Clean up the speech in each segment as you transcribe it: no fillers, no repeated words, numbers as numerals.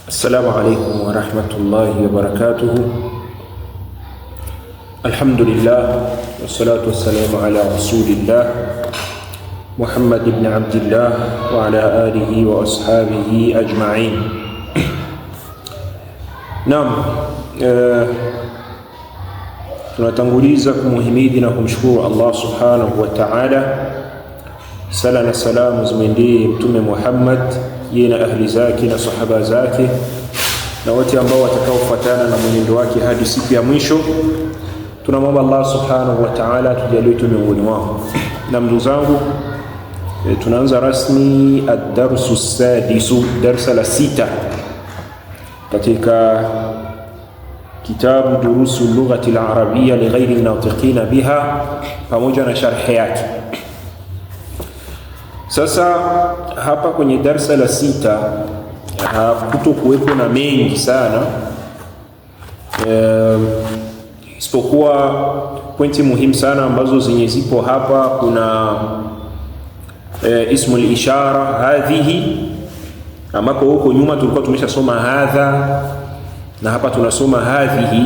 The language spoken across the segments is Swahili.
Assalamu alaikum warahmatullahi wabarakatuhu. Alhamdulillah wassalatu wassalamu ala rasulillah Muhammad ibn Abdillah wa ala alihi wa ashabihi ajma'in. Naam, tunatanguliza kumuhimidi na kumshukuru Allah subhanahu wa ta'ala. Sala na salamu zimwendee Mtume Muhammad, yeye na ahli zake na sahaba zake na wote ambao watakaofuatana na mwenendo wake hadi siku ya mwisho. Tunamwomba Allah subhanahu wa ta'ala tujalie tu miongoni mwao. Na ndugu zangu, tunaanza rasmi ad-darsu sadisu, darsa la sita katika kitabu durusu lughati al-arabia lighairi natiqina biha, pamoja na sharhi yake. Sasa hapa kwenye darsa la sita hakuto kuwepo na mengi sana, isipokuwa pointi muhimu sana ambazo zenye zipo hapa. Kuna ismu al-ishara hadhihi, ambapo huko nyuma tulikuwa tumeshasoma hadha na hapa tunasoma hadhihi.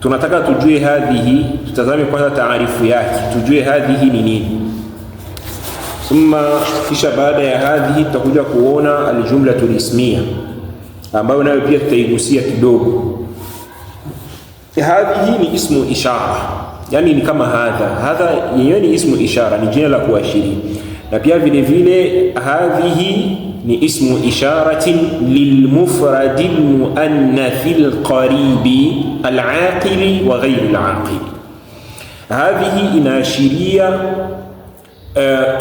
Tunataka tujue hadhihi, tutazame kwanza taarifu yake, tujue hadhihi ni nini. Thumma, kisha baada ya hadhihi tutakuja kuona aljumlatul ismiya ambayo nayo pia tutaigusia kidogo. Hadhihi ni ismu ishara, yani ni kama hadha. Hadha yenyewe ni ismu ishara, ni jina la kuashiria, na pia vile vile hadhihi ni ismu isharatin lilmufradi lmuannathi lqaribi alaqili wa ghairi alaqili. Hadhihi inaashiria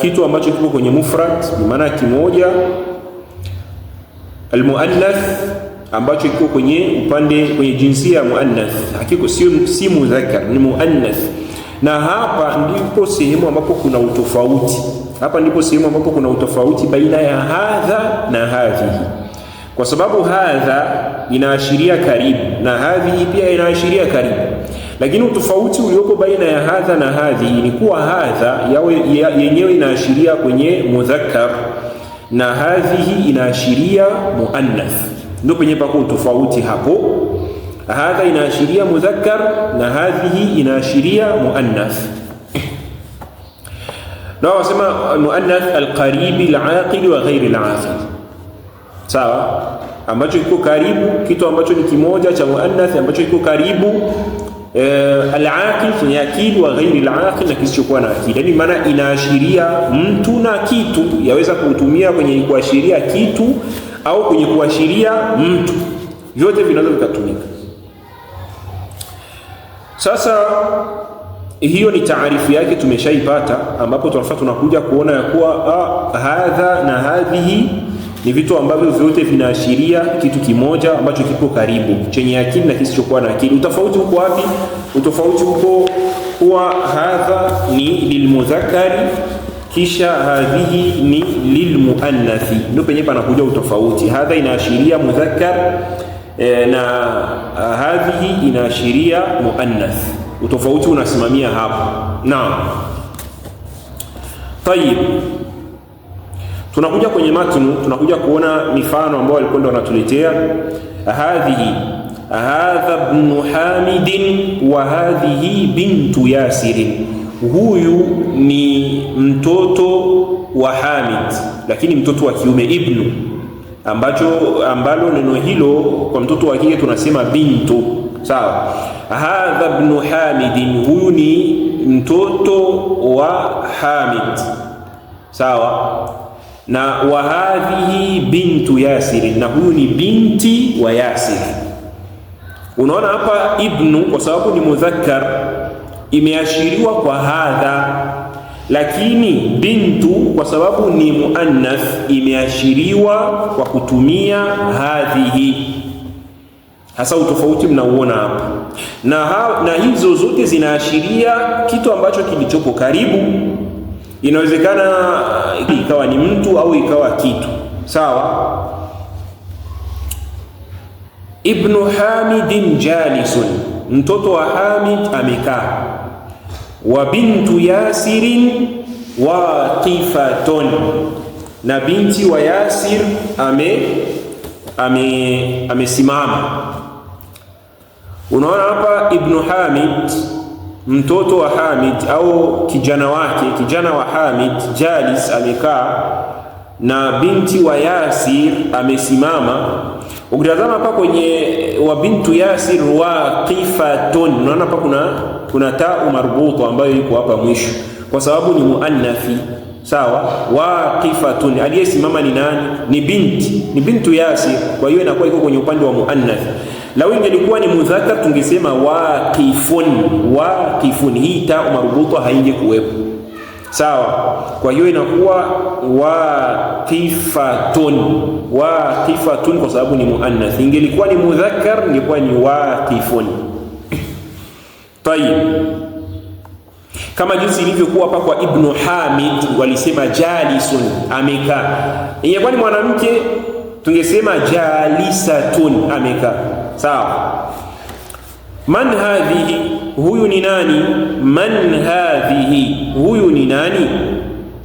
kitu ambacho kipo kwenye mufrad, ni maana kimoja, almuannath ambacho kiko kwenye upande kwenye jinsia ya muannath, hakiko si mudhakkar, ni muannath. Na hapa ndipo sehemu ambapo kuna utofauti. Hapa ndipo sehemu ambapo kuna utofauti baina ya hadha na hadhihi, kwa sababu hadha inaashiria karibu na hadhihi pia inaashiria karibu, lakini utofauti uliopo baina ya hadha na hadhihi ni kuwa hadha yenyewe inaashiria kwenye mudhakkar na hadhihi inaashiria muannath. Ndio penye pako utofauti hapo. Hadha inaashiria mudhakkar na hadhihi inaashiria muannath. Na wasema muannath alqaribi alaqili wa ghairi alaqil, sawa, ambacho kiko karibu, kitu ambacho ni kimoja cha muannath ambacho kiko karibu, alaqil chenye akili, wa ghairi alaqil, na kisichokuwa na akili. Yani maana inaashiria mtu na kitu, yaweza kutumia kwenye kuashiria kitu au kwenye kuashiria mtu, vyote vinaweza vikatumika. Sasa hiyo ni taarifu yake tumeshaipata, ambapo tunafaa tunakuja kuona ya kuwa hadha na hadhihi ni vitu ambavyo vyote vinaashiria kitu kimoja ambacho kipo karibu, chenye akili na kisichokuwa na akili. Utofauti uko wapi? Utofauti uko kuwa hadha ni lilmudhakkari, kisha hadhihi ni lilmuannathi. Ndio penye panakuja utofauti. Hadha inaashiria mudhakkar, na hadhihi inaashiria muannath. Utofauti unasimamia hapo. Naam. Tayib. Tunakuja kwenye matnu, tunakuja kuona mifano ambayo walikuwa ndio wanatuletea. Hadhihi hadha ibn Hamidin wa hadhihi bintu Yasirin, huyu ni mtoto wa Hamid, lakini mtoto wa kiume, ibnu, ambacho ambalo neno hilo kwa mtoto wa kike tunasema bintu, sawa. Hadha ibn Hamidin, huyu ni mtoto wa Hamid, sawa. Na wa hadhihi bintu Yasir, na huyu ni binti wa Yasir. Unaona hapa ibnu kwa sababu ni mudhakkar imeashiriwa kwa hadha, lakini bintu kwa sababu ni muannath imeashiriwa kwa kutumia hadhihi. Hasa utofauti mnauona hapa, na hizo zote zinaashiria kitu ambacho kilichopo karibu. Inawezekana ikawa ni mtu au ikawa kitu, sawa. Ibnu Hamidin jalisun, mtoto wa Hamid amekaa. Wa bintu Yasirin waqifatun, na binti wa Yasir amesimama. Unaona hapa Ibnu Hamid, mtoto wa Hamid au kijana wake, kijana wa Hamid jalis, amekaa na binti wa Yasir amesimama. Ukitazama hapa kwenye wa bintu Yasir waqifatun, unaona hapa kuna tau marbuta ambayo iko hapa mwisho kwa sababu ni muannathi. Sawa, waqifatun, aliyesimama ni nani? Ni binti, ni bintu Yasir. Kwa hiyo inakuwa iko kwenye upande wa muannath. Lau ingelikuwa ni mudhakkar tungesema waqifun, waqifun, hii tau marbuta hainge kuwepo. Sawa, kwa hiyo inakuwa waqifatun, waqifatun kwa sababu ni muannath. Ingelikuwa ni mudhakkar ingekuwa ni waqifun. Tayib, kama jinsi ilivyokuwa hapa kwa Ibnu Hamid walisema jalisun, amekaa. Ingekuwa ni mwanamke tungesema jalisatun, amekaa. Sawa. Man hadhihi, huyu ni nani? Man hadhihi, huyu ni nani?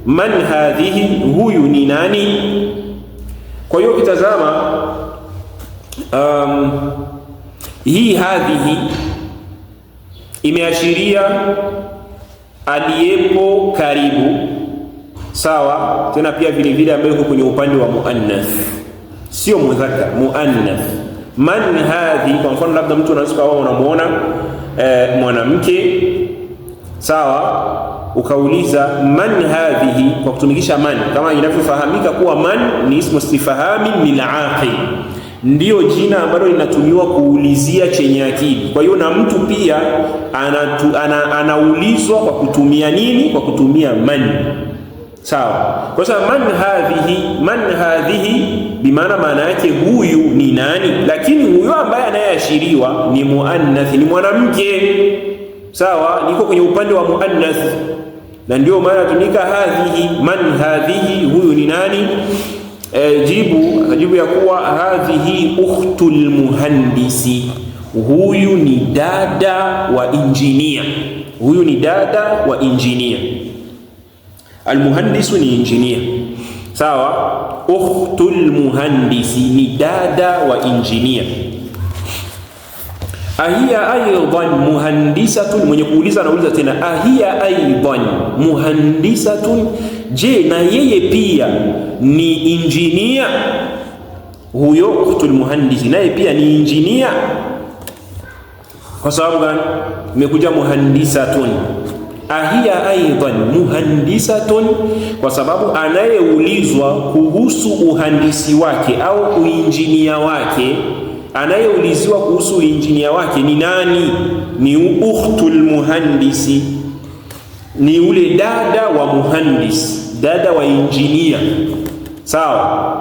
Man hadhihi, huyu ni nani? Kwa hiyo ukitazama hii hadhihi imeashiria aliyepo karibu, sawa. Tena pia vile vile ambaye yuko kwenye upande wa muannath, sio mudhakkar, muannath. Man hadhi, kwa mfano labda mtu anaweza kuwa unamuona mwanamke, sawa, ukauliza man hadhihi kwa kutumikisha man, kama inavyofahamika kuwa man ni ismu istifhami lilaqil, ndiyo jina ambalo linatumiwa kuulizia chenye akili. Kwa hiyo na mtu pia anaulizwa kwa kutumia nini? Kwa kutumia man, sawa. Kwa sababu man hadhihi, man hadhihi bimaana maana yake huyu ni nani, lakini huyo ambaye anayeashiriwa ni muannath, ni mwanamke, sawa, niko kwenye upande wa muannath, na ndio maana tumika hadhihi. Man hadhihi, huyu ni nani? Jibu ya kuwa hadhihi ukhtul muhandisi, huyu ni dada wa injinia, huyu ni dada wa injinia. Almuhandisu ni injinia, sawa. Ukhtul muhandisi ni dada wa injinia. Ahiya aidan muhandisatun, mwenye kuuliza anauliza tena, ahiya aidan muhandisatun, je, na yeye pia ni injinia? Huyo ukhtul muhandisi naye pia ni injinia. Kwa sababu gani imekuja muhandisatun? Ahiya aidan muhandisatun, kwa sababu anayeulizwa kuhusu uhandisi wake au uinjinia wake, anayeuliziwa kuhusu uinjinia wake ni nani? Ni ukhtul muhandisi, ni ule dada wa muhandis, dada wa injinia, sawa.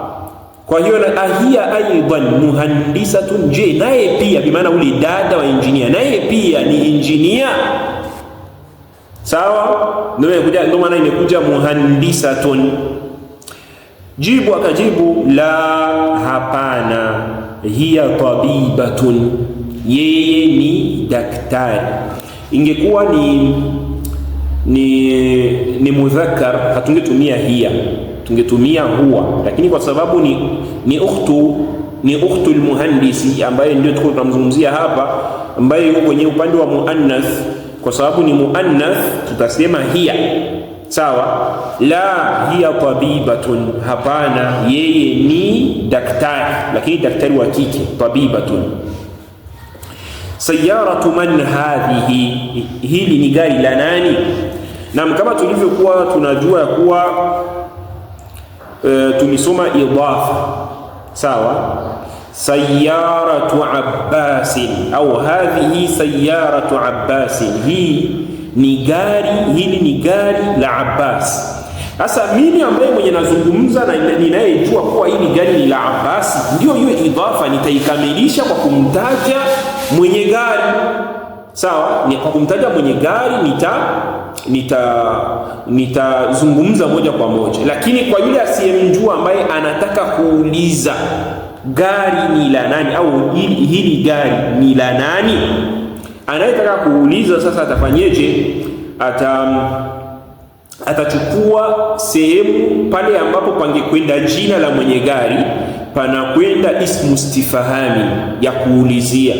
Kwa hiyo na ahia aidan muhandisatun, je, naye pia bimaana ule dada wa injinia naye pia ni injinia, sawa. Ndio maana imekuja muhandisatun. Jibu akajibu la, hapana, hiya tabibatun, yeye ni daktari. Ingekuwa ni mudhakkar hatungetumia hiya, tungetumia huwa, lakini kwa sababu ni ukhtu almuhandisi ambaye ndio tuko tunamzungumzia hapa, ambaye yuko kwenye upande wa muannath, kwa sababu ni muannath tutasema hiya, sawa. La, hiya tabibatun, hapana, yeye ni daktari, lakini daktari wa kike, tabibatun. Sayaratu man hadhihi, hili ni gari la nani? Na kama tulivyokuwa tunajua kuwa tulisoma idafa, sawa. Sayaratu Abbasin au hadhihi sayaratu Abbasin, hii ni gari, hili ni gari la Abbas. Sasa mimi ambaye mwenye nazungumza na ninayejua kuwa hili gari ni la Abbas, ndio hiyo idafa nitaikamilisha kwa kumtaja mwenye gari, sawa. Ni kwa kumtaja mwenye gari nitazungumza moja kwa moja, lakini kwa yule asiyemjua ambaye anataka kuuliza gari ni la nani au hili gari ni la nani, anayetaka kuuliza sasa atafanyeje? Atachukua sehemu pale ambapo pangekwenda jina la mwenye gari, panakwenda ismu istifhami ya kuulizia.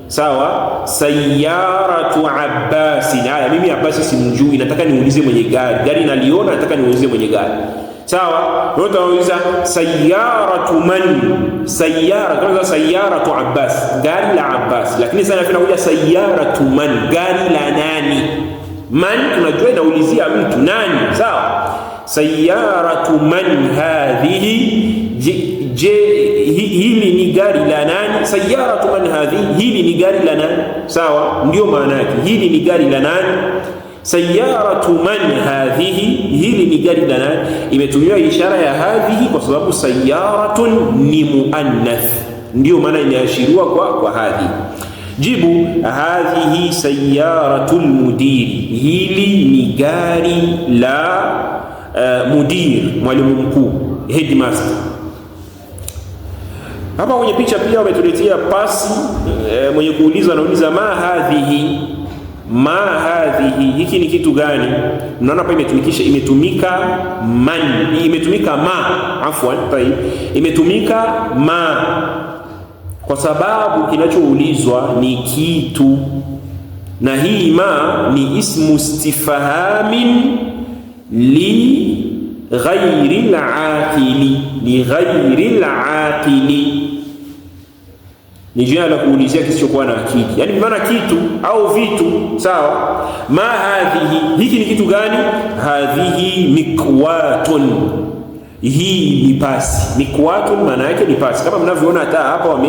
Sawa, sayaratu Abbasi. Haya, mimi Abbasi simjui, nataka niulize mwenye gari. Gari naliona, nataka niulize mwenye gari. Sawa, utauliza sayaratu man, sayara kwanza, sayaratu Abbas, gari la Abbas. Lakini sana tunakuja sayaratu man, gari la nani? Man tunajua inaulizia mtu nani. Sawa, sayaratu man hadhihi, je, hili ni gari la nani? Sayaratu man hadhihi, hili ni gari la nani? Sawa, ndio maana yake, hili ni gari la nani? Sayaratu man hadhihi, hili ni gari la nani? Imetumiwa ishara ya hadhihi kwa sababu sayaratun ni muannath, ndio maana imeashiriwa kwa hadhihi. Jibu, hadhihi sayaratul mudiri, hili ni gari la mudir, mwalimu mkuu, headmaster. Hapa kwenye picha pia wametuletea pasi. Mwenye kuuliza anauliza ma hadhihi, ma hadhihi, hiki ni kitu gani? Mnaona hapa imetumikisha, imetumika man, imetumika ma, afwan, tayib, imetumika ma kwa sababu kinachoulizwa ni kitu, na hii ma ni ismu istifhamin li ghairi al-aqili, li ghairi al-aqili ni jina la kuulizia kisichokuwa na akili, yaani maana kitu au vitu. Sawa, ma hadhihi, hiki ni kitu gani? Hadhihi mikwatun, hii ni pasi. Mikwatun maana yake ni pasi, kama mnavyoona hata hapa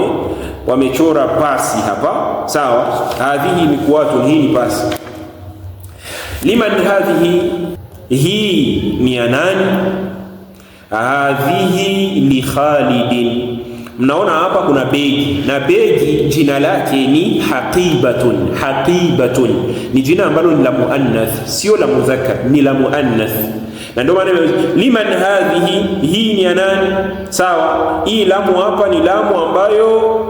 wamechora pasi hapa. Sawa, hadhihi mikwatun, hii ni pasi. Liman hadhihi, hii ni ya nani? Hadhihi li Khalidin. Mnaona hapa kuna begi na begi jina lake ni haqibatun. Haqibatun ni jina ambalo ni la muannath, sio la mudhakkar, ni la muannath, na ndio maana liman hadhihi, hii ni ya nani? Sawa, hii lamu hapa ni lamu ambayo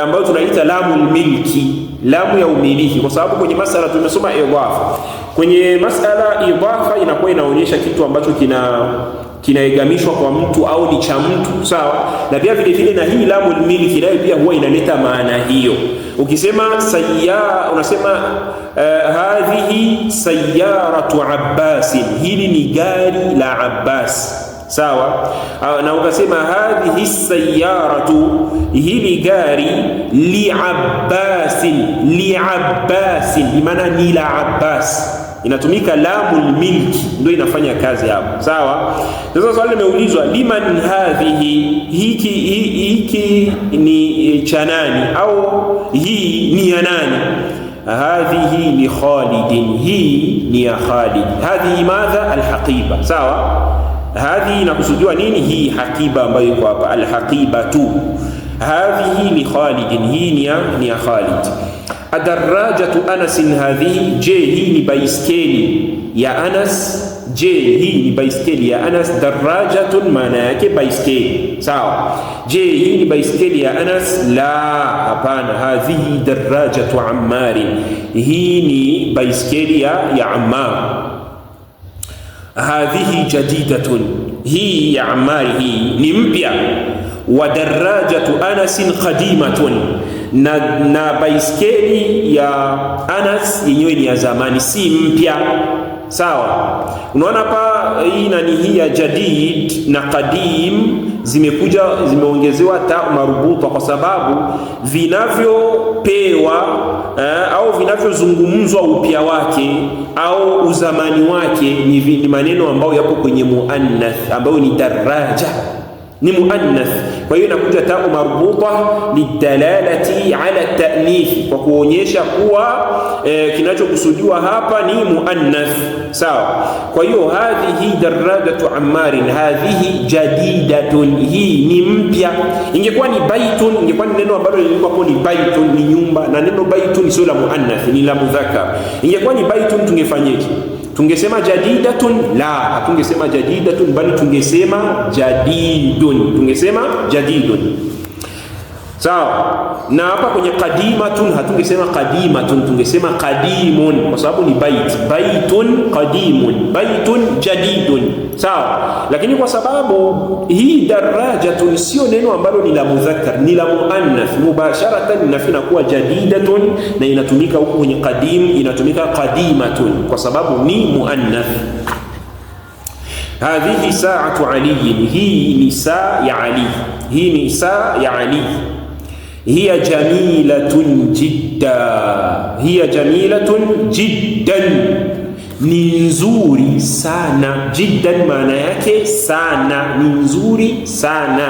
ambayo tunaita lamu milki, lamu ya umiliki, kwa sababu kwenye masala tumesoma idafa. Kwenye masala idafa inakuwa inaonyesha kitu ambacho kinaegamishwa kwa mtu au ni cha mtu, sawa. Na pia vile vile na hii lamu milki nayo pia huwa inaleta maana hiyo. Ukisema sayya, unasema hadhihi sayyaratu Abbasin, hili ni gari la Abbas, sawa. Na ukasema hadhihi sayyaratu, hili gari li Abbasin, li Abbasin bimaana ni la Abbas. Inatumika lamul milki ndio inafanya kazi hapo, sawa. Sasa swali limeulizwa liman hadhihi, hiki ni cha nani au hii ni ya nani? Hadhihi li Khalidin, hii ni ya Khalid. Hadhihi madha alhaqiba, sawa. Hadhihi inakusudiwa nini? Hii haqiba ambayo iko hapa, alhaqibatu. Hadhihi li Khalidin, hii ni ya Khalid. Adarajatu Anasin hadhihi, je hii ni baiskeli ya Anas? Je hii ni baiskeli ya Anas? Darajatun maana yake baiskeli, sawa. Je hii ni baiskeli ya Anas? La, hapana. Hadhihi darajatu Ammari, hii ni baiskeli ya Ammar. Hadhihi jadidatun, hii ya Ammari hii ni mpya. Wa darajatu Anasin qadimatun, na baiskeli ya Anas yenyewe ni ya zamani, si mpya, sawa. Unaona hapa hii nani hii ya jadid na qadim zimekuja zimeongezewa ta marubuta kwa sababu vinavyopewa au vinavyozungumzwa upya wake au uzamani wake ni maneno ambayo yapo kwenye muannath ambayo ni daraja, ni muannath. Kwa hiyo inakuja ta marbuta lidalalati ala ta'nith, kwa kuonyesha kuwa kinachokusudiwa hapa ni muannath, sawa. Kwa hiyo hadhihi darajatu Ammarin, hadhihi jadidatun, hii ni mpya. Ingekuwa ni baitun, ingekuwa ni neno ambalo lilikuwa hapo ni baitun, ni nyumba, na neno baitun sio la muannath, ni la mudhakkar. Ingekuwa ni baitun tungefanyeje? Tungesema jadidatun? La, hatungesema jadidatun, bali tungesema jadidun, tungesema jadidun. Sawa. Na hapa kwenye qadimatun hatungesema qadimatun, tungesema qadimun kwa sababu ni bait. Baitun qadimun, baitun jadidun. Sawa. Lakini kwa sababu hii darajatun sio neno ambalo ni la mudhakkar, ni la muannath, mubasharatan inafina kuwa jadidatun, na inatumika huku kwenye qadim inatumika qadimatun kwa sababu ni muannath. Hadhihi saatu aliyin, hii ni saa ya Ali, hii ni saa ya Ali. Hiya jamilatun jidda, hiya jamilatun jiddan, ni nzuri sana. Jiddan maana yake sana, ni nzuri sana.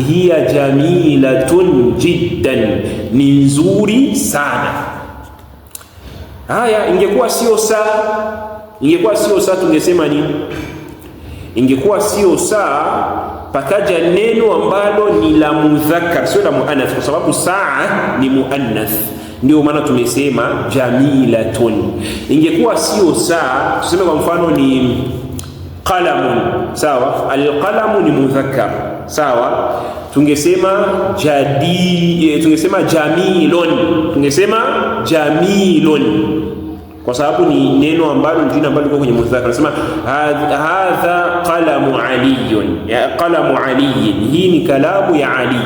Hiya jamilatun jiddan, ni nzuri sana. Haya, ingekuwa sio saa, ingekuwa sio saa tungesema nini? Ingekuwa sio saa pakaja neno ambalo ni la mudhakkar, sio la muannath, kwa sababu saa ni muannath, ndio maana tumesema jamilatun. Ingekuwa sio saa, tuseme kwa mfano ni qalamun, sawa. Alqalamu ni mudhakkar, sawa. Tungesema jadi, tungesema jamilun, tungesema jamilun kwa sababu ni neno ambalo ni jina ambalo liko kwenye mudhakkar. Nasema hadha qalamu aliyun, ya qalamu aliyin, hii ni kalamu ya Ali.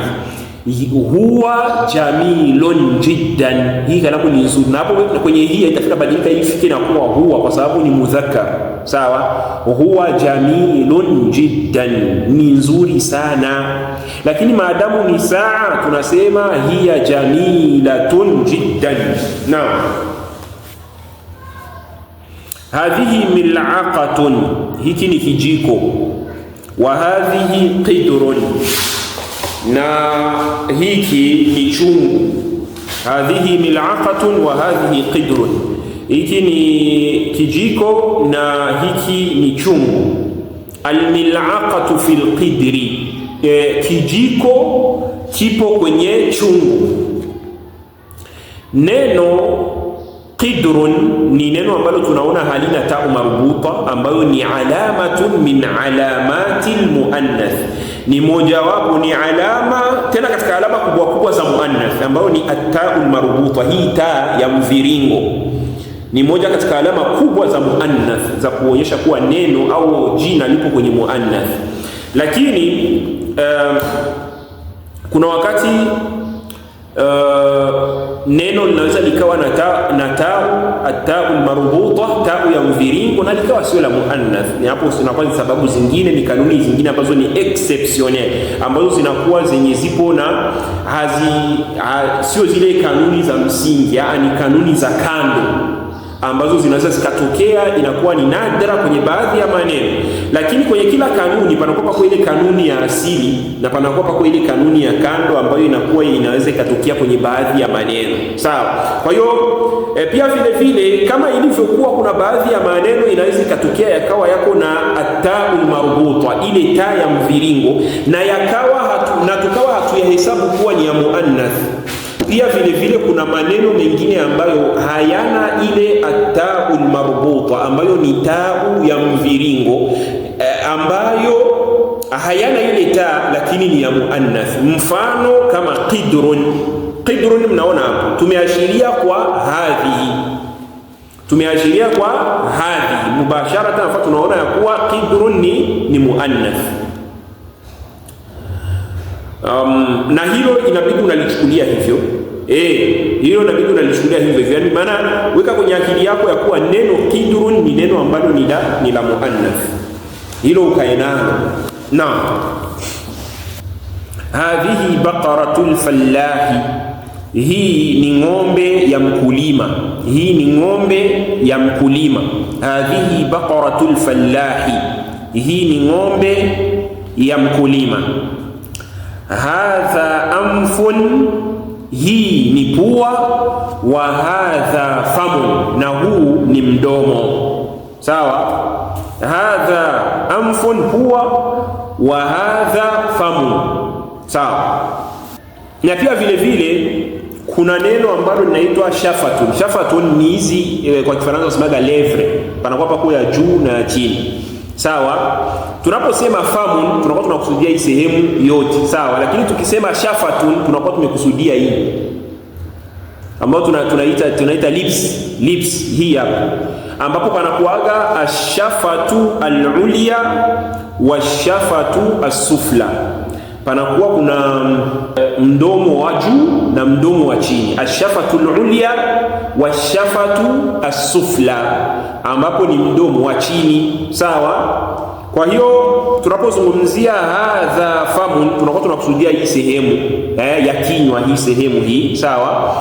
Huwa jamilun jiddan, hii kalamu ni nzuri. Na hapo kwenye hii itafika badilika ifike na kuwa huwa, kwa sababu ni mudhakkar, sawa. Huwa jamilun jiddan, ni nzuri sana. Lakini maadamu ni saa, tunasema hiya jamilatun jiddan. Naam. Hadhihi mil'aqatun, hiki ni kijiko. Wa hadhihi qidrun, na hiki ni chungu. Hadhihi mil'aqatun wa hadhihi qidrun, hiki ni kijiko na hiki ni chungu. Almil'aqatu fil qidri, kijiko kipo kwenye chungu. Neno qidrun ni neno ambalo tunaona halina tau marbuta, ambayo ni alamatun min alamati almuannath, ni mojawapo, ni alama tena katika alama kubwa kubwa za muannath, ambayo ni attau marbuta. Hii taa ya mviringo ni moja katika alama kubwa za muannath za kuonyesha kuwa neno au jina lipo kwenye muannath. Lakini kuna wakati neno linaweza likawa na tau atau marbuta, tau ya mviringo, na likawa sio la muannath. Ni hapo zinakuwa ni sababu zingine, ni kanuni zingine ambazo ni exceptionnel, ambazo zinakuwa zenye zipo na hazi sio zile kanuni za msingi, yaani kanuni za kando ambazo zinaweza zikatokea, inakuwa ni nadra kwenye baadhi ya maneno. Lakini kwenye kila kanuni panakuwa pako ile kanuni ya asili na panakuwa pako ile kanuni ya kando ambayo inakuwa inaweza ikatokea kwenye baadhi ya maneno, sawa. Kwa hiyo pia vile vile kama ilivyokuwa kuna baadhi ya maneno inaweza ikatokea yakawa yako na ataul marbuta, ile taa ya mviringo, na yakawa na tukawa hatuyahesabu kuwa ni ya muannath. Pia vile vile kuna maneno mengine ambayo hayana ile ataul marbuta ambayo ni tau ya mviringo, ambayo hayana ile taa lakini ni ya muannath. Mfano kama qidrun. Qidrun mnaona hapo tumeashiria kwa hadhihi, tumeashiria kwa hadhihi mubasharatan, fa tunaona ya kuwa qidrun ni muannath. Na hilo inabidi unalichukulia hivyo. Hilo inabidi unalichukulia hivyo hivyo. Yani maana weka kwenye akili yako ya kuwa neno qidrun ni neno ambalo ni la muannath. Hilo ukae nalo. Naam. Hadhihi baqaratul fallahi, hii ni ng'ombe ya mkulima. Hii ni ng'ombe ya mkulima. Hadhihi baqaratul fallahi, hii ni ng'ombe ya mkulima. Hadha anfun, hii ni pua. Wa hadha famun, na huu ni mdomo. Sawa. Hadha anfun, pua. Wa hadha famun, sawa. Na pia vile vile kuna neno ambalo linaitwa shafatun. Shafatun ni hizi kwa Kifaransa wasemaga levre, panakuwa pako ya juu na ya chini, sawa. Tunaposema famun tunakuwa tunakusudia hii sehemu yote, sawa. Lakini tukisema shafatun tunakuwa tumekusudia hii ambayo tunaita lips, lips hii hapa, ambapo panakuaga ashafatu alulya washafatu asufla, panakuwa kuna mdomo wa juu na mdomo wa chini, ashafatu alulya washafatu asufla, ambapo ni mdomo wa chini, sawa. Kwa hiyo tunapozungumzia hadha famun tunakuwa tunakusudia hii sehemu ya kinywa, hii sehemu hii, sawa.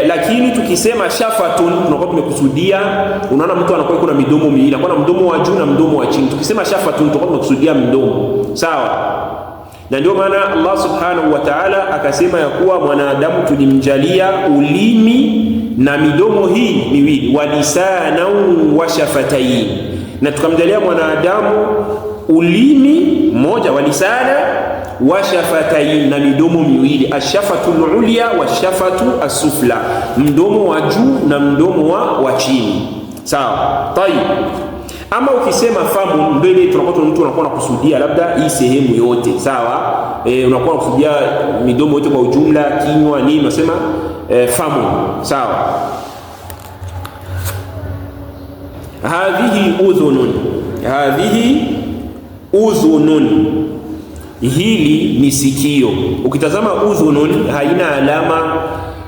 Lakini tukisema shafatun tunakuwa tumekusudia, unaona mtu anakuwa kuna midomo miwili, anakuwa na mdomo wa juu na mdomo wa chini. Tukisema shafatun tunakuwa tumekusudia mdomo, sawa. Na ndio maana Allah subhanahu wa ta'ala akasema ya kuwa mwanadamu tulimjalia ulimi na midomo hii miwili, walisana wa shafatain, na tukamjalia mwanadamu ulimi mmoja, walisana wa shafatain, na midomo miwili, ashafatu ulya wa shafatu asufla, mdomo wa juu na mdomo wa chini, sawa. Tayib. Ama ukisema famu mbele, tunakuwa mtu anakuwa anakusudia labda hii sehemu yote, sawa. Unakuwa unakusudia midomo yote kwa ujumla, kinywa nini, unasema famu, sawa. Hadhihi udhunun, hadhihi udhunun, hili ni sikio. Ukitazama udhunun haina alama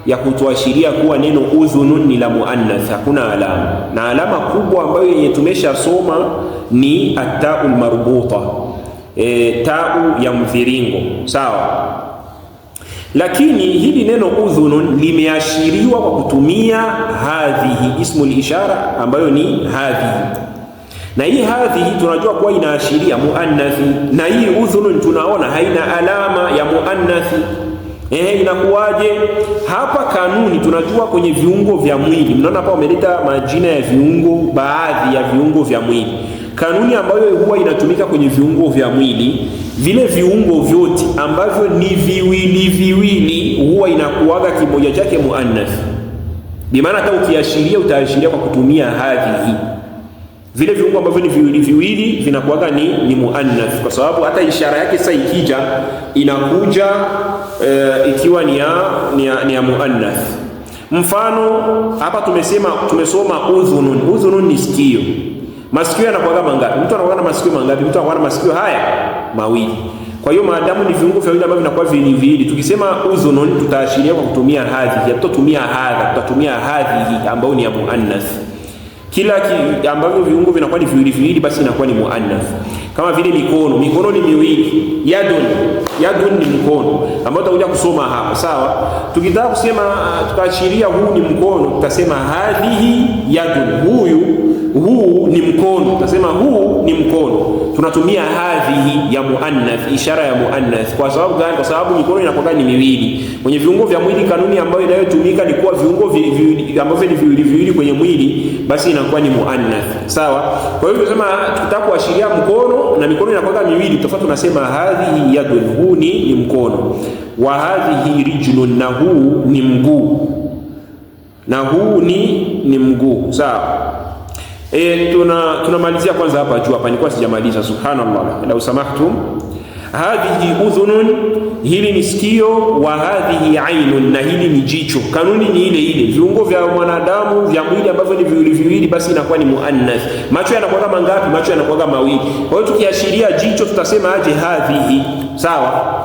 ya kutuashiria kuwa neno udhunun ni la muannath, hakuna alama. Na alama kubwa ambayo yenye tumeshasoma ni ataul marbuta, tau ya mviringo, sawa. Lakini hili neno udhunun limeashiriwa kwa kutumia hadhihi, ismul ishara ambayo ni hadhihi, na hii hadhihi tunajua kuwa inaashiria muannathi, na hii udhunun tunaona haina alama ya muannathi. Inakuwaje hapa? Kanuni tunajua kwenye viungo vya mwili, mnaona hapa wameleta majina ya viungo, baadhi ya viungo vya mwili. Kanuni ambayo huwa inatumika kwenye viungo vya mwili, vile viungo vyote ambavyo ni viwili viwili huwa inakuwaga kimoja chake muannath. Bi maana hata ukiashiria utaashiria kwa kutumia hadhihi. Vile viungo ambavyo ni viwili viwili vinakuwaga ni muannath, kwa sababu hata ishara yake sasa ikija inakuja ikiwa ni ya muannath. Mfano hapa tumesema, tumesoma udhunun. Udhunun ni sikio. Masikio yanakuwa mangapi? Mtu anakuwa na masikio mangapi? Mtu anakuwa na masikio haya mawili. Kwa hiyo maadamu ni viungo vya ambavyo vinakuwa viwili viwili, tukisema udhunun tutaashiria kwa kutumia hadhihi, hatutatumia hadha, tutatumia hadhihi ambayo ni ya muannath. Kila ambavyo viungo vinakuwa ni viwili viwili, basi inakuwa ni muannath. Kama vile mikono, mikono ni miwili, yadun, yadun ni mkono ambao tutakuja kusoma hapa, sawa. Tukitaka kusema tukaashiria huu ni mkono, tutasema hadhihi yadun, huyu huu ni mkono, tutasema huu ni mkono. Tunatumia hadhihi ya muannath, ishara ya muannath. Kwa sababu gani? Kwa sababu mikono inakuwa ni miwili. Kwenye viungo vya mwili kanuni ambayo inayotumika ni kuwa viungo ambavyo ni viwili viwili kwenye mwili, basi inakuwa ni muannath, sawa. Kwa hiyo tunasema tukitaka kuashiria mkono na mikono inakuwa miwili, tutafuta tunasema hadhihi yadun, huu ni mkono, wa hadhihi rijlun, na huu ni mguu, na huu ni mguu, sawa. Tunamalizia kwanza hapa juu hapa, nilikuwa sijamaliza. Subhanallah, lau samahtum. Hadhihi udhunun, hili ni sikio, wa hadhihi ainun, na hili ni jicho. Kanuni ni ile ile, viungo vya mwanadamu vya mwili ambavyo ni viwili viwili, basi inakuwa ni muannath. Macho yanakuwa mangapi? Macho yanakuwa mawili. Kwa hiyo tukiashiria jicho tutasema aje? Hadhihi, sawa.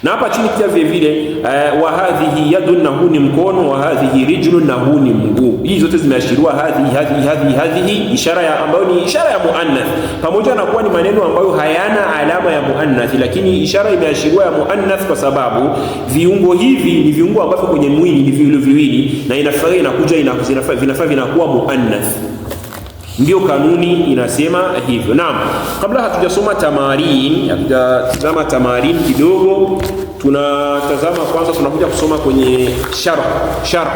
Na hapa chini pia vile vile wa hadhihi yadun, na huu ni mkono, wa hadhihi rijlun, na huu ni mguu. Hizi zote zimeashiriwa hadhihi, hadhihi, hadhihi, hadhihi, ishara ya ambayo ni ishara ya muannath, pamoja na kuwa ni maneno ambayo hayana alama ya muannath, lakini ishara imeashiriwa ya muannath kwa sababu viungo hivi ni viungo ambavyo kwenye mwili ni viwili viwili, na inafaa inakuja vinafaa vinakuwa muannath. Ndio kanuni inasema hivyo. Naam, kabla hatujasoma tamarin, hatujatazama tamarin kidogo, tunatazama kwanza, tunakuja kusoma kwenye sharh. Sharh.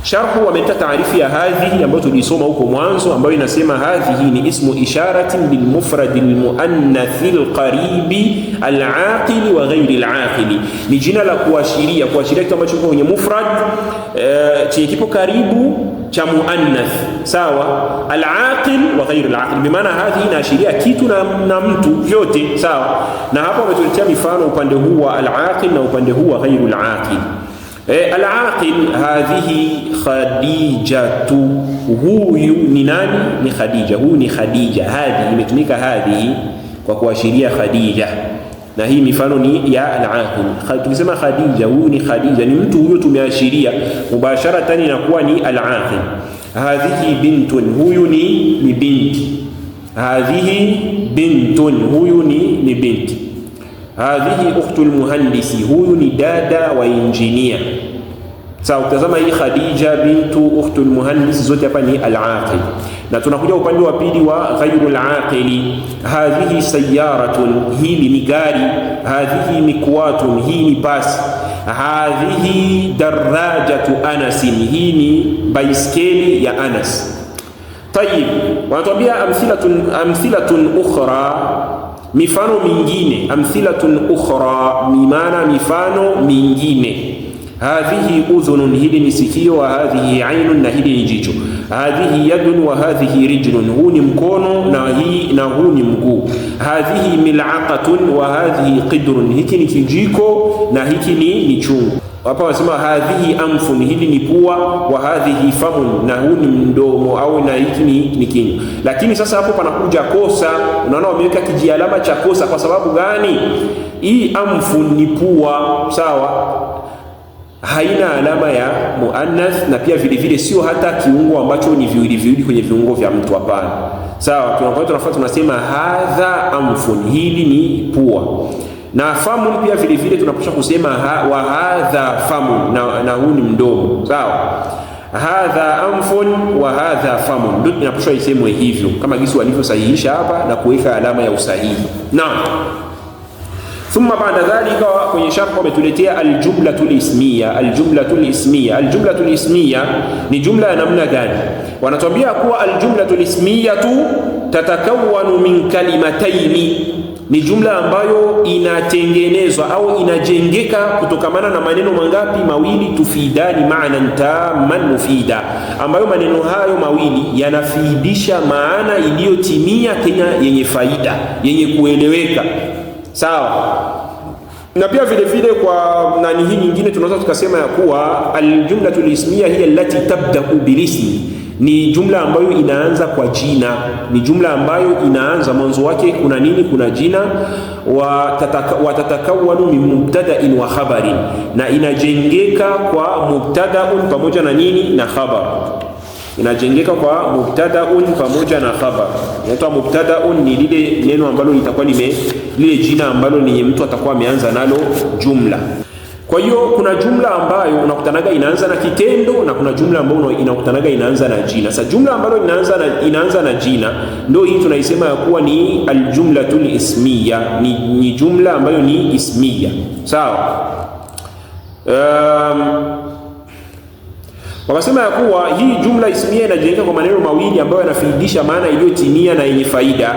Sharhu wameleta taarifu ya hadhihi ambayo tulisoma huko mwanzo, ambayo inasema hadhihi ni ismu isharatin lilmufradi lmuannathi lqaribi alaqili wa ghairi alaqili, ni jina la kuashiria, kuashiria kitu ambacho kiko kwenye mufrad chenye kipo karibu cha muannath, sawa, alaqil wa ghairi alaqil, bimaana hadhihi inaashiria kitu na mtu vyote, sawa. Na hapo wametuletea mifano upande huu wa alaqil na upande huu wa ghairu alaqil. Alaqil hadhihi Khadijatu, huyu ni nani? Ni Khadija. Huyu ni Khadija. Hadhihi imetumika hadhihi kwa kuashiria Khadija, na hii mifano ni ya alaqil. Tukisema Khadija, huyu ni Khadija, ni mtu huyo tumeashiria mubasharatan, inakuwa ni alaqil. Hadhihi bintun, huyu ni binti. Hadhihi bintun, huyu ni binti. Hadhihi ukhtu lmuhandisi, huyu ni dada wa injinia. Sawa, utazama hii Khadija bintu ukhtu lmuhandisi, zote hapa ni alaqil. Na tunakuja upande wa pili wa ghairu alaqili. Hadhihi sayaratun, hili ni gari. Hadhihi mikwatun, hii ni pasi. Hadhihi darajatu Anasin, hii ni baiskeli ya Anas. Tayib, wanatuambia amthilatun ukhra, mifano mingine. Amthilatun ukhra, mimana mifano mingine. Hadhihi udhunun, hili ni sikio. Wa hadhihi ainun, na hili ni jicho. Hadhihi yadun wa hadhihi rijlun, huu ni mkono na huu ni mguu. Hadhihi mil'aqatun wa hadhihi qidrun, hiki ni kijiko na hiki ni chungu. Hapa wanasema hadhihi anfun, hili ni pua. Wa hadhihi famun, na huu ni mdomo au na hiki ni kinywa. Lakini sasa hapo panakuja kosa. Unaona wameweka kijialama cha kosa kwa sababu gani? Hii anfun ni pua, sawa, haina alama ya muannath, na pia vile vile sio hata kiungo ambacho ni viwili viwili kwenye viungo vya mtu, hapana. Sawa, tunakuwa tunafuata tunasema hadha anfun, hili ni pua. Na famun pia vile vile tunapaswa kusema wa hadha famun, na huu ni mdomo, sawa. Hadha anfun wa hadha famun, ndio inapaswa isemwe hivyo kama jinsi walivyosahihisha hapa na kuweka alama ya usahihi. Naam. Thumma baada dhalika, kwenye sharh wametuletea aljumlatul ismiya. Aljumlatul ismiya, aljumlatul ismiya ni jumla ya namna gani? Wanatuambia kuwa aljumlatul ismiyatu tatakawanu min kalimataini, ni jumla ambayo inatengenezwa au inajengeka kutokamana na maneno mangapi? Mawili. Tufidani maanan tamman mufida, ambayo maneno hayo mawili yanafidisha maana iliyotimia tena yenye faida yenye kueleweka, sawa. Na pia vile vile kwa nani hii nyingine tunaweza tukasema ya kuwa aljumlatul ismiya hiya allati tabda'u bilismi, ni jumla ambayo inaanza kwa jina, ni jumla ambayo inaanza mwanzo wake kuna nini? Kuna jina. Wa tatakawanu min mubtada'in wa khabarin, na inajengeka kwa mubtada'un pamoja na nini? Na khabar. Inajengeka kwa mubtada'un pamoja na khabar. Inaitwa mubtada'un ni lile neno ambalo litakuwa lime lile jina ambalo ni mtu atakuwa ameanza nalo jumla. Kwa hiyo kuna jumla ambayo unakutanaga inaanza na kitendo na kuna jumla ambayo inakutanaga inaanza na jina. Sasa jumla ambayo inaanza na jina ndio hii tunaisema ya kuwa ni aljumlatul ismiya, ni jumla ambayo ni ismiya. Sawa? Wakasema ya kuwa hii jumla ismia inajengeka kwa maneno mawili ambayo yanafaidisha maana iliyotimia na yenye faida.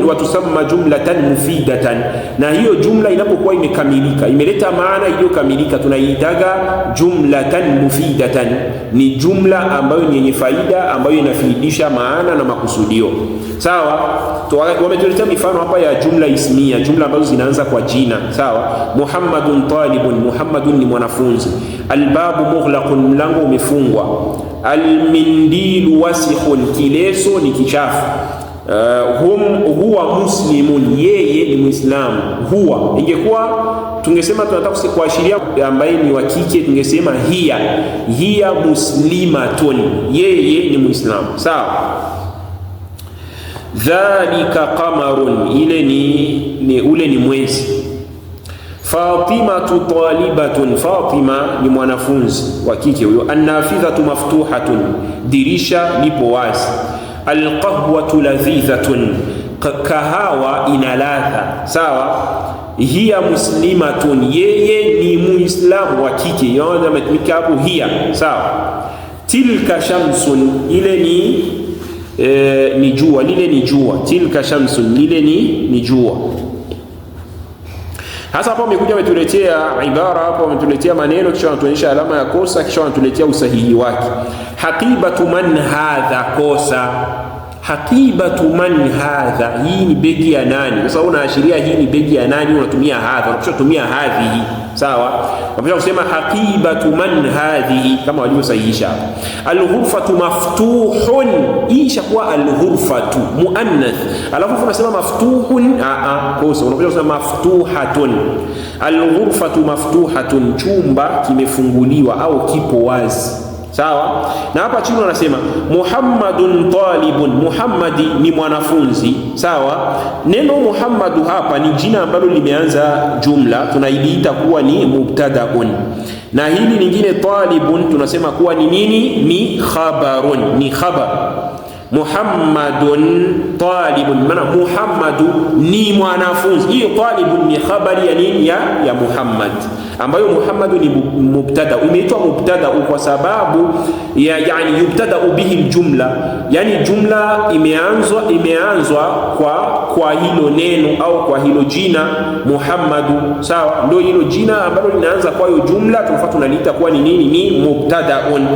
Watusamma jumlatan mufidatan, na hiyo jumla inapokuwa imekamilika, imeleta maana iliyokamilika, tunaiitaga jumlatan mufidatan. Ni jumla ambayo ni yenye faida, ambayo inafaidisha maana na makusudio. Sawa? Wametuletea mifano hapa ya jumla ismia, jumla ambazo zinaanza kwa jina. Sawa? Muhammadun talibun, Muhammadun ni mwanafunzi. Albabu mughlaqun, mlango umefungwa. Almindilu wasikhun, kileso ni kichafu. Huwa muslimun, yeye ni Muislamu. Huwa ingekuwa tungesema tunataka kuashiria ambaye ni wa kike, tungesema hiya, hiya muslimatun, yeye ni Muislamu. Sawa? Dhalika qamarun, ile ni ule ni mwezi. Fatimatu talibatun, Fatima ni mwanafunzi wa kike huyo. Annafidhatu maftuhatun, dirisha lipo wazi. Alqahwatu ladhidhatun, Kahawa ina ladha. Sawa. Hiya muslimatun, yeye ni muislamu wa kike. Yaani ametumika hapo hiya. Sawa. Tilka shamsun, ile ni ni jua, lile ni jua. Tilka shamsun, lile ni jua. Hasa hapo amekuja ametuletea ibara hapo, ametuletea maneno kisha anatuonyesha alama ya kosa, kisha anatuletea usahihi wake. Haqibatu man hadha, kosa. Haqibatu man hadha, hii ni begi ya nani? Sasa unaashiria hii ni begi ya nani, unatumia hadha, unapaswa kutumia hadhihi. Sawa, unapaswa kusema haqibatu man hadhihi kama walivyosahihisha hapa. Alghurfatu maftuhun, hii ishakuwa alghurfatu muannath, alafu unasema maftuhun, a kosa, unapaswa kusema maftuhatun. Alghurfatu maftuhatun, chumba kimefunguliwa au kipo wazi. Sawa. Na hapa chini wanasema Muhammadun talibun, Muhammadi ni mwanafunzi. Sawa. Neno Muhammadu hapa ni jina ambalo limeanza jumla, tunailiita kuwa ni mubtadaun, na hili lingine talibun tunasema kuwa ni nini? Ni khabarun, ni khabar. Muhammadun talibun, maana Muhammadu ni mwanafunzi. Hiyo talibun ni khabari ya nini? Ya Muhammad, ambayo Muhammadu ni mubtada. Umeitwa mubtada kwa sababu ya, yani yubtada bihi aljumla, yani jumla imeanzwa kwa hilo neno au kwa hilo jina Muhammadu. Sawa, ndio hilo jina ambalo linaanza kwa hiyo jumla, tunafaa tunaliita kuwa ni nini? Ni mubtadaun.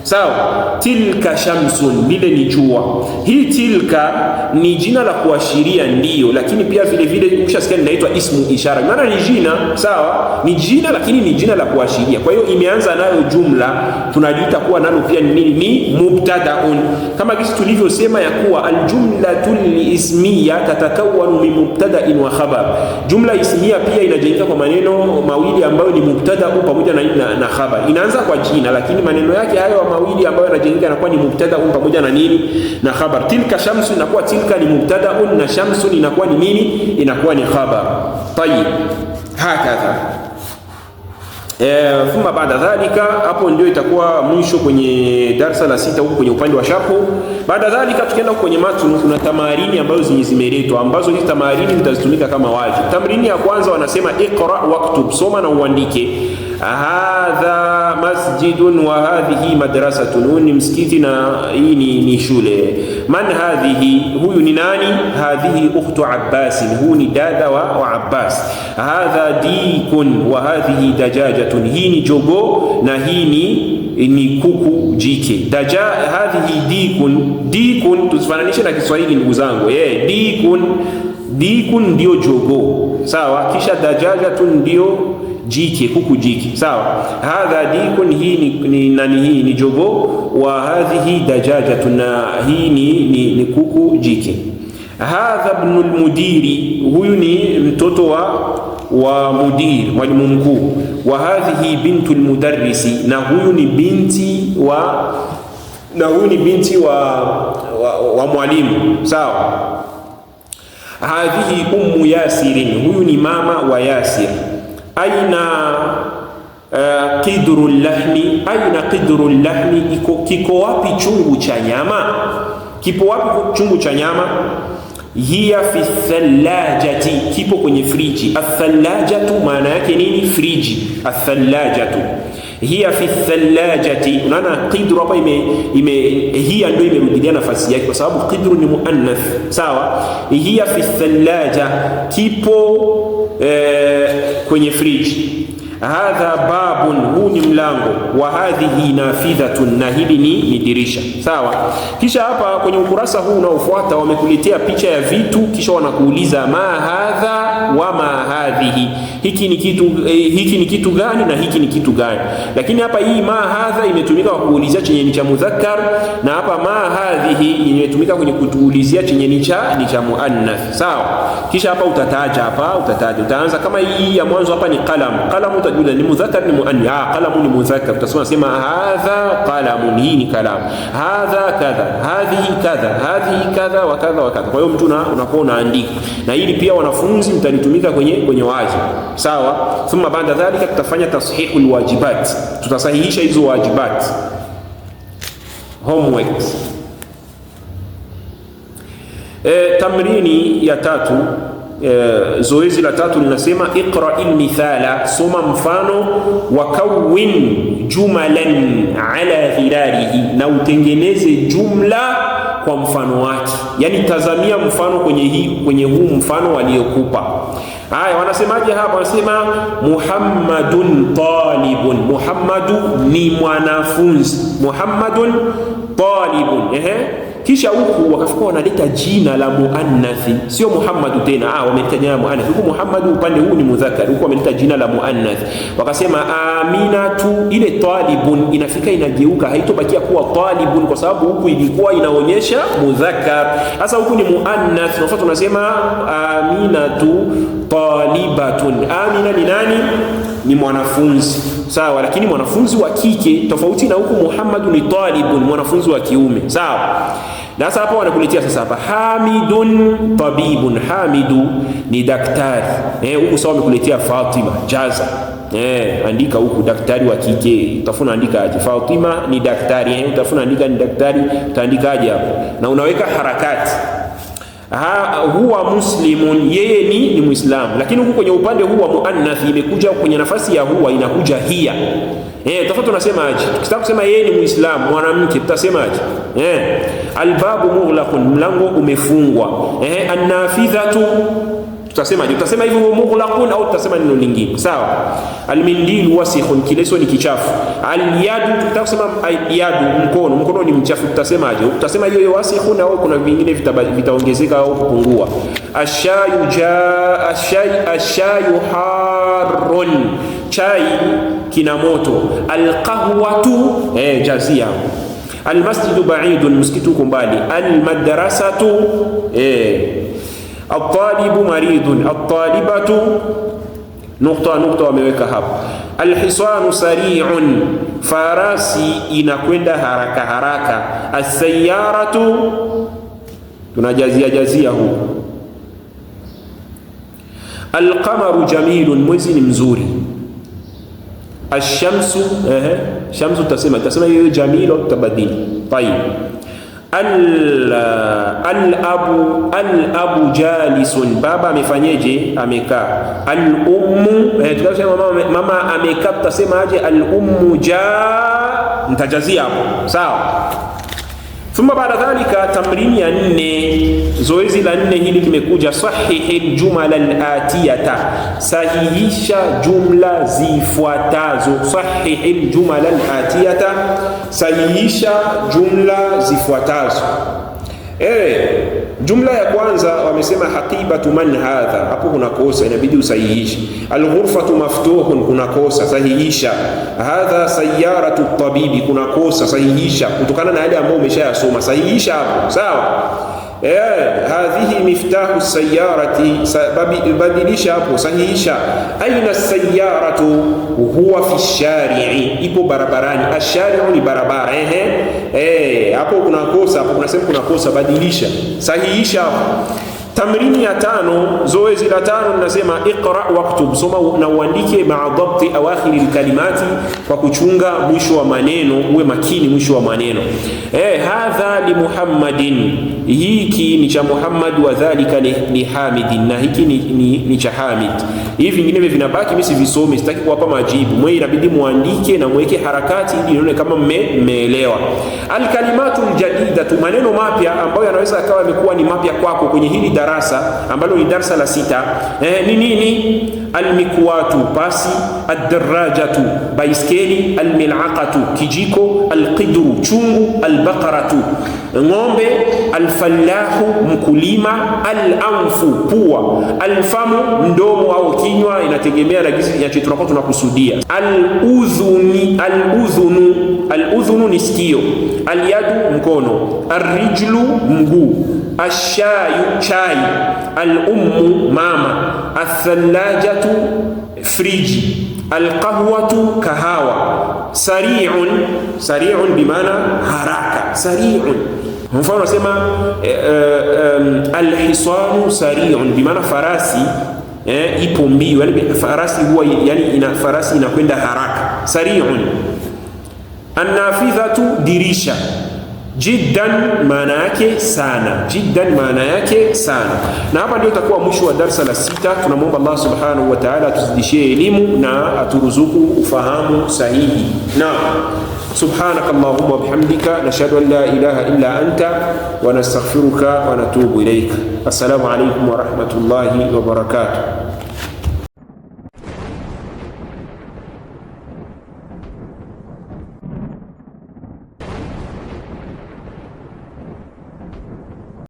Sawa. Tilka shamsun, lile ni jua. Hii tilka ni jina la kuashiria ndio, lakini pia vile vile ukishasikia linaitwa ismu ishara, maana ni jina. Sawa, ni jina lakini ni jina la kuashiria. Kwa hiyo imeanza nayo jumla, tunaliita kuwa nalo pia ni nini? Ni mubtadaun, kama jinsi tulivyosema ya kuwa aljumlatul ismiya tatakawanu min mubtada'in wa khabar. Jumla ismiya pia inajengeka kwa maneno mawili ambayo ni mubtada'u pamoja na khabar. Inaanza kwa jina, lakini maneno yake hayo mawili ambayo yanajengeka yanakuwa ni mubtada'un pamoja na nini? Na khabar. Tilka shamsu inakuwa tilka ni mubtada'un na shamsun inakuwa ni nini? Inakuwa ni khabar. Tayib, hakadha. Thumma baada dhalika, hapo ndio itakuwa mwisho kwenye darasa la 6 huko kwenye upande wa sharhu. Baada dhalika tukienda kwenye matnu, kuna tamarini ambazo zimeletwa, ambazo hizi tamarini mtazitumika kama wajibu. Tamrini ya kwanza wanasema iqra waktub, soma na uandike. Hadha masjidun wa hadhihi madrasatun, huu ni msikiti na hii ni shule. Man hadhihi, huyu ni nani? Hadhihi ukhtu Abbas, huyu ni dada wa Abbas. Hadha dikun wa hadhihi dajajatun, hii ni jogoo na hii ni kuku jike. Hadhihi dikun, dikun tusifananishe na Kiswahili ndugu zangu. Dikun, dikun ndio jogoo. Sawa, kisha dajajatun ndio jike, kuku jike. Sawa. Hadha dikun, hii ni nani? Hii ni jogoo. Wa hadhihi dajajatun, na hii ni kuku jike. Hadha ibnul mudiri, huyu ni mtoto wa mudir, mwalimu mkuu. Wa hadhihi bintul mudarrisi, na huyu ni binti wa mwalimu. Sawa. Hadhihi ummu Yasirin, huyu ni mama wa Yasir. Aina qidru lahmi, aina qidru lahmi, kiko wapi chungu cha nyama? Kipo wapi chungu cha nyama? Hiya fi thallajati, kipo kwenye friji. Athallajatu maana yake nini? Friji. Athallajatu hiya fi thallajati. Unaona qidru hapa ime hiya ndio imerudilia nafasi yake kwa sababu qidru ni muannath. Sawa. Hiya fi thallaja, kipo kwenye friji. Hadha babun, huu ni mlango. Wa hadhihi nafidhatun, na hili ni dirisha. Sawa. Kisha hapa kwenye ukurasa huu unaofuata wamekuletea picha ya vitu, kisha wanakuuliza ma hadha wa ma hadhihi, hiki ni kitu hiki ni kitu gani na hiki ni kitu gani. Lakini hapa hii ma hadha imetumika kwa kuulizia chenye ni cha mudhakkar, na hapa ma hadhihi imetumika kwenye kutuulizia chenye ni cha muannath. Sawa. Kisha hapa utataja, hapa utataja, utaanza kama hii ya mwanzo hapa ni qalam. Qalam utajua ni mudhakkar ni muannath. Qalamu ni mudhakkar, utasema sema hadha qalamun, hii ni kalam. Hadha kadha, hadhihi kadha, hadhihi kadha wa kadha wa kadha. Kwa hiyo mtu unakuwa unaandika, na hili pia wanafunzi mtalitumika kwenye wajibu. Sawa. Thumma baada dhalika tutafanya tashihu alwajibat, tutasahihisha hizo wajibat, homeworks. Tamrini ya tatu, zoezi la tatu linasema iqra mithala, soma mfano, wa kawwin jumalan ala ghirarihi, na utengeneze jumla kwa mfano wake. Yani tazamia mfano kwenye hii, kwenye huu mfano waliokupa. Haya, wanasemaje hapa? Wanasema Muhammadun talibun, Muhammadu ni mwanafunzi. Muhammadun talibun, ehe. Kisha huku wakafika wanaleta jina la muannathi, sio Muhammadu tena. Wameleta jina la muannathi huku. Muhammadu upande huu ni mudhakkar, huku wameleta jina la muannathi, wakasema Aminatu. Ile talibun inafika inageuka, haitobakia kuwa talibun kwa sababu huku ilikuwa inaonyesha mudhakkar, sasa huku ni muannath. Sasa tunasema Aminatu talibatun. Amina ni nani? Ni mwanafunzi, sawa, lakini mwanafunzi wa kike, tofauti na huku Muhammadu ni talibun, mwanafunzi wa kiume, sawa. Na sasa hapa wanakuletea sasa hapa Hamidun tabibun, Hamidu ni daktari huku sawa, wamekuletea Fatima, jaza andika huku daktari wa kike, utafuna andika aje? Fatima ni daktari, utafuna andika ni daktari, utaandika aje hapo? Na unaweka harakati. Huwa muslimun, yeye ni Muislamu, lakini huku kwenye upande huu wa muannath imekuja kwenye nafasi ya huwa inakuja hiya. Tofauti tunasema aje? Tukitaka kusema yeye ni Muislamu mwanamke tutasema aje? Albabu mughlaqun, mlango umefungwa. Annafidhatu tutasema aje? Tutasema hivyo mughlaqun au tutasema neno lingine? Sawa. Almindilu wasikhun, kileso ni kichafu. Alyadu, tukitaka kusema yadu, mkono, mkono ni mchafu, tutasema aje? Tutasema hiyo hiyo wasikhun au kuna vingine vitaongezeka au kupungua? Ashayu ja ashayu harun, chai kina moto. Alqahwatu, jazia. Almasjidu ba'idun, msikiti uko mbali. Almadrasatu, Altalibu maridun, altalibatu nukta nukta wameweka hapo. Alhisanu sari'un, farasi inakwenda haraka haraka. Assayaratu tunajazia jazia huku. Alqamaru jamilun, mwezi ni mzuri. Ashamsu, shamsu tutasema hiyo jamilu tutabadili. Tayib. Al-abu jalisun, baba amefanyeje? Amekaa. Al-ummu, tukasema mama amekaa, tutasema aje? Al-ummu ja, nitajazia hapo, sawa. Thumma baada dhalika, tamrini ya nne, zoezi la nne hili limekuja, sahihi aljumala alatiyata, sahihisha jumla zifuatazo. Sahihi aljumala alatiyata, sahihisha jumla zifuatazo. Jumla ya kwanza wamesema haqibatu man hadha, hapo kuna kosa, inabidi usahihishe. Alghurfatu maftuhun, kuna kosa, sahihisha. Hadha sayaratu tabibi, kuna kosa, sahihisha, kutokana na yale ambayo umeshayasoma, sahihisha hapo, sawa. Hadhihi miftahu sayarati, badilisha hapo, sahihisha. Aina sayaratu, huwa fi shari'i, ipo barabarani. Ashari'u ni barabara. Hapo kuna kosa, hapo kuna sehemu kuna kosa, badilisha, sahihisha hapo. Tamrini ya tano, zoezi la tano linasema iqra waktub, soma na uandike, maa dhabti awakhiri alkalimati, kwa kuchunga mwisho wa maneno, uwe makini mwisho wa maneno. Hadha li Muhammadin, hiki ni cha Muhammad, wa dhalika li Hamidin, na hiki ni cha Hamid. Hivi vingine vinabaki, mimi sivisome, sitaki kuwapa majibu. Mwe inabidi muandike na muweke harakati ili nione kama mmeelewa. Alkalimatu aljadidatu, maneno mapya ambayo yanaweza akawa yamekuwa ni mapya kwako kwenye hili darasa ambalo ni darasa la sita. Ni nini? Almikwatu, pasi. Adarajatu, baiskeli. Almilaqatu, kijiko. Alqidru, chungu. Albaqaratu, ng'ombe. Alfallahu, mkulima. Alanfu, pua. Alfamu, mdomo au kinywa, inategemea na jinsi tunakuwa tunakusudia. Aludhuni, aludhunu, aludhunu ni sikio. Alyadu, mkono. Arrijlu, mguu. Ashayu, chai. Alummu, mama. Athallajatu, friji. Alqahwatu, kahawa. Sari'un, sari'un bimaana haraka. Sari'un, mfano unasema alhisanu sari'un bimaana farasi ipo mbio, yani farasi huwa, yani ina farasi inakwenda haraka. Sari'un. Annafidhatu, dirisha. Jiddan maana yake sana, jiddan maana yake sana. Na hapa ndio itakuwa mwisho wa darsa la sita. Tunamwomba Allah subhanahu wa ta'ala atuzidishie elimu na aturuzuku ufahamu sahihi. Na subhanaka allahumma wa bihamdika nashhadu an la ilaha illa anta wa nastaghfiruka wa natubu ilaik. Assalamu alaykum wa rahmatullahi wa barakatuh.